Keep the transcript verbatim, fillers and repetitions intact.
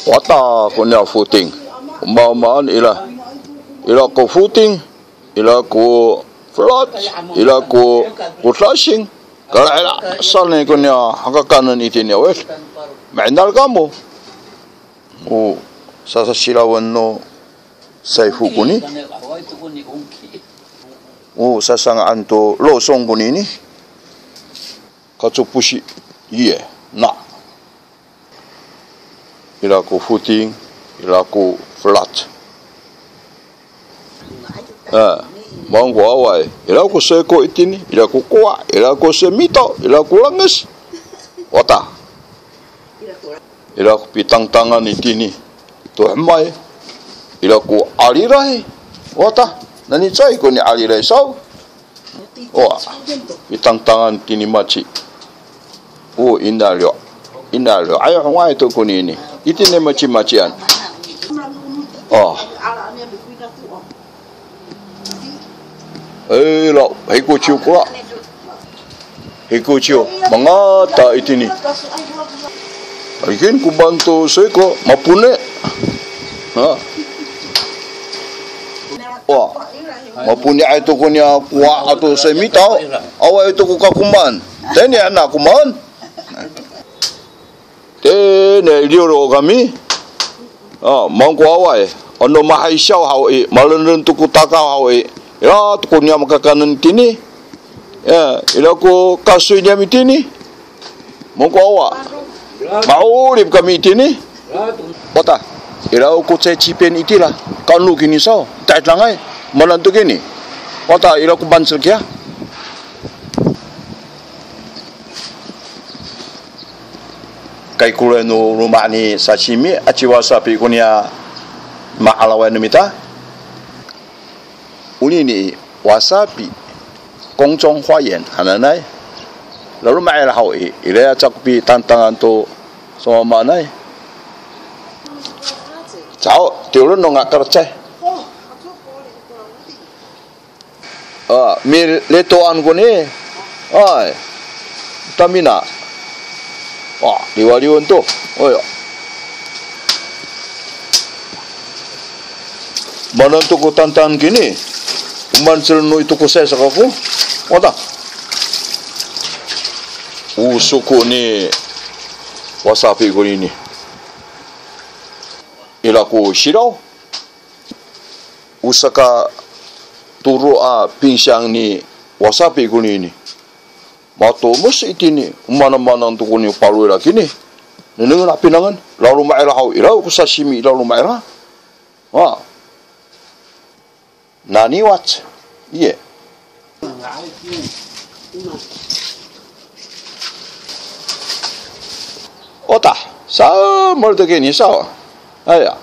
Wata ko niya foting. O maamaan ira. Ira ko foting, ira ko felat, ira ko, ko dasing. Kala ira, saan ko niya hakakaenen itini aw. Ma'inal kamo. O sasasilawan no sayfo koni. O sasanga'an to losong konini. Kacoposi, iye, na. Ira ko foting, ira ko felat. E, maong ko awaay, ira ko seko itini, ira ko kowa, ira ko semitaw, ira ko langes. Wata. Ira ko pitangtangan itini to hemay, ira ko 'aliray. Wata, nani caay koni 'aliray saw. Wa, pitangtangan tini maci. O, inalyo. Inalyo. Ayo, hongay to konini. Itini macimacian. O. Ira, hikociw kora. Hikociw, mangata itini. Ikin ko maan to seko, mapone. Ha. Wa. Maponiay to koniya kowa ato semitaw. Awaay to ko kakomaen. Tayni ana komaen. Tayni liyo kami. A, maong ko awaay. Ano mahaysiyaw haw i, malenlen to ko takaw haw i. Ira to koniya makakaenen itini. Ya, ira ko kasoy niyam itini. Maong ko awa. Ma'orip kami itini. Wata, ira ko cecipin itira. Kano kini saw. Taydangay. Manan to kini. Wata, ira ko mancel kiya. Kaikoraan no loma' ni sasimi aci wasapi koniya ma'araway no mita. Onini i wasapi, 空中花园 hananay. Laloma'ay haw i, ira aca ko pitangtangan to samaamaanay. Caho, tiyolen no nga kalecay. A, miletoan koni. Ay. Tamina. A, liwaliwen to. Oya. Manan to ko tantan kini. O mancel no i tokosay sa kako. Wata. O soko ni wasapi konini. Ira ko silaw. O saka tolo a pinsiyang ni wasapi konini. Matomes itini, o manangmanang to koni paro ira kini. Nengneng a pinangan, laloma'ay haw ira ko sasimi, laloma'ay ira. A. Naniwac. Iye. Otah, samal to kini saw. Aya.